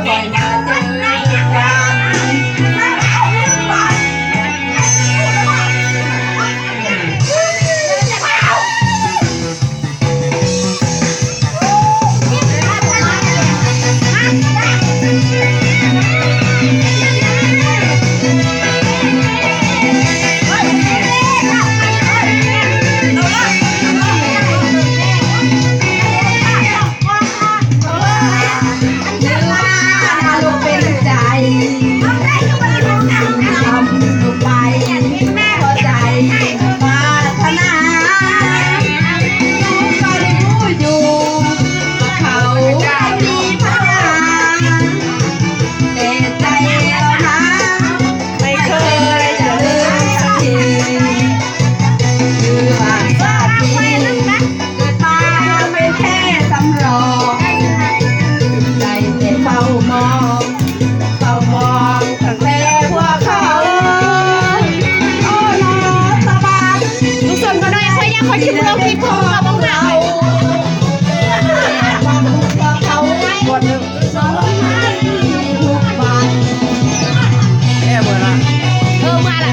ຄ່ອຍມາເຈີກັນ. ລູກສົນບໍ່ນ້ອຍ ຂ້ອຍຢາກ ຂ້ອຍຊິບໍ່ລົງຄລິບຂອງເຂົາບ້າງນະ. ແມ່ເບີລະ ເອີ ມາລະ.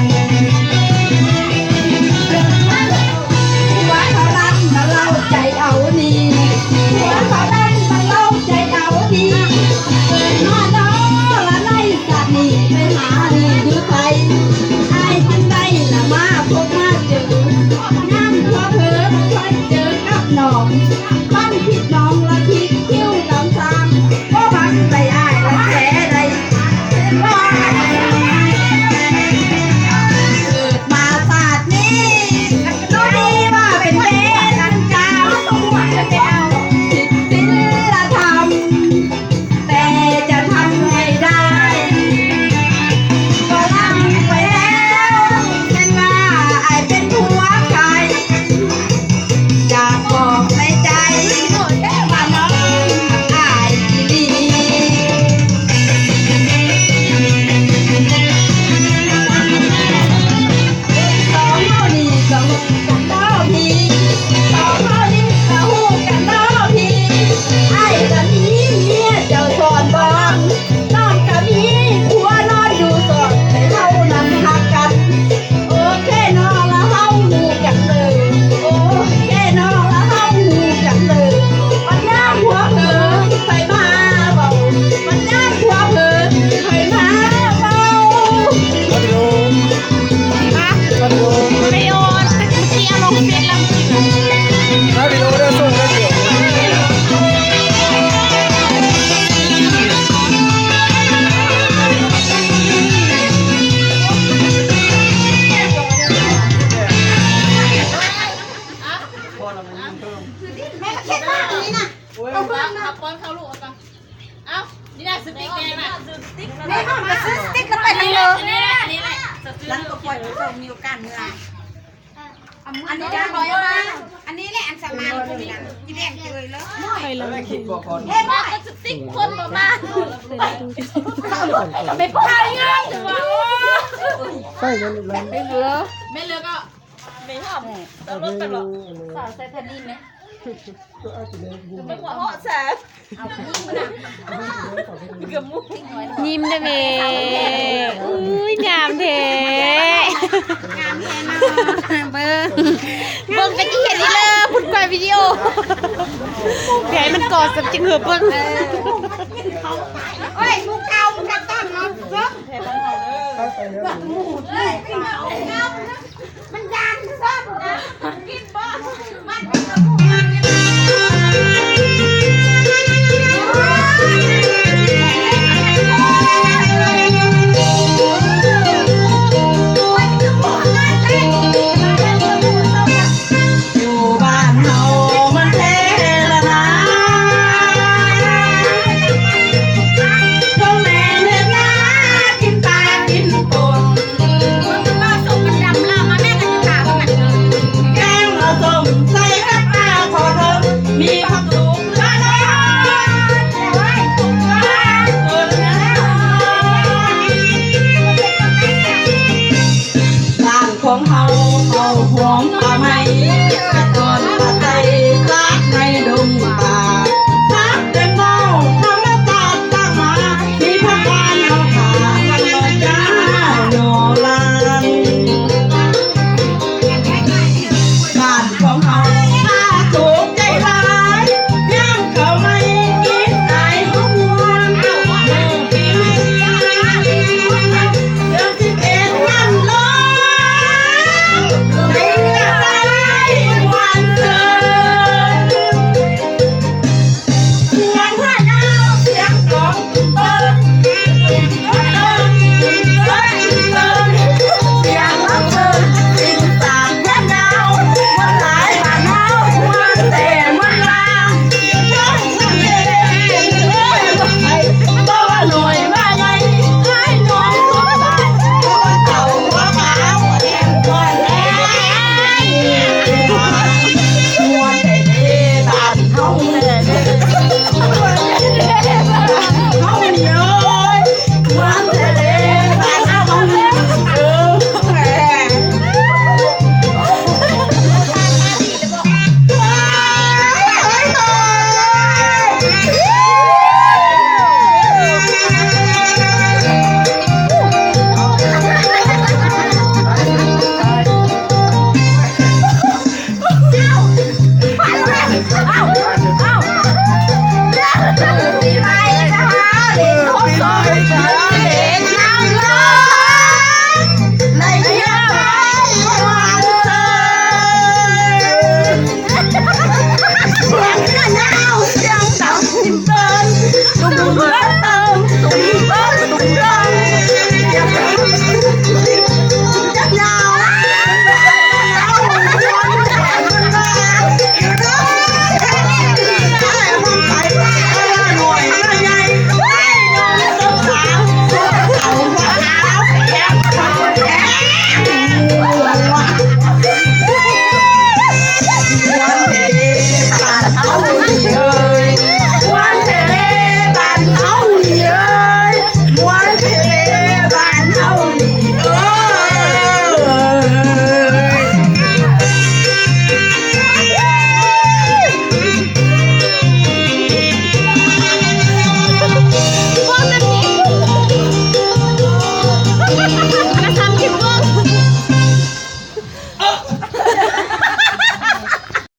ເອົາ ນີ້ນະ ສະຕິກແດ່ນະ ແມ່ເຮົາກະຊື້ສະຕິກແລ້ວໄປນີ້ເລີຍ ນີ້ແຫຼະ ນີ້ແຫຼະ ຫຼັງກະປ່ອຍໄປສົ່ງ ມີໂອກາດເມືອ. ອັນນີ້ກະ ອັນນີ້ແຫຼະ ອັນສະມານ ນີ້ນະ ອີແດງເຈີຍເລີຍ ໄປແລ້ວ ເຫັນບໍ່ ສະຕິກຄົນບໍ່ມາ ໄປເລີຍ ແມ່ນເລີຍກະ ແມ່ເຮົາ ເອົາລົດໄປບໍ່ ສາວໃສ່ແຜ່ນດິນນະ. ຍິ້ມເດີແມ່ ອຸ້ຍ ງາມແທ້ ງາມແທ້ເນາະ ເບິ່ງ ເບິ່ງກະຊິເຫັນອີ່ເລີ ພຸ້ນກວ່າວິດີໂອ ໃຫ້ມັນກອດສັກຈຶ່ງເຫີເບິ່ງ ເອີ ໂອ້ຍ ໝູ່ເກົ່າ ໝູ່ກັນຕ້ອນເນາະ ເບິ່ງ.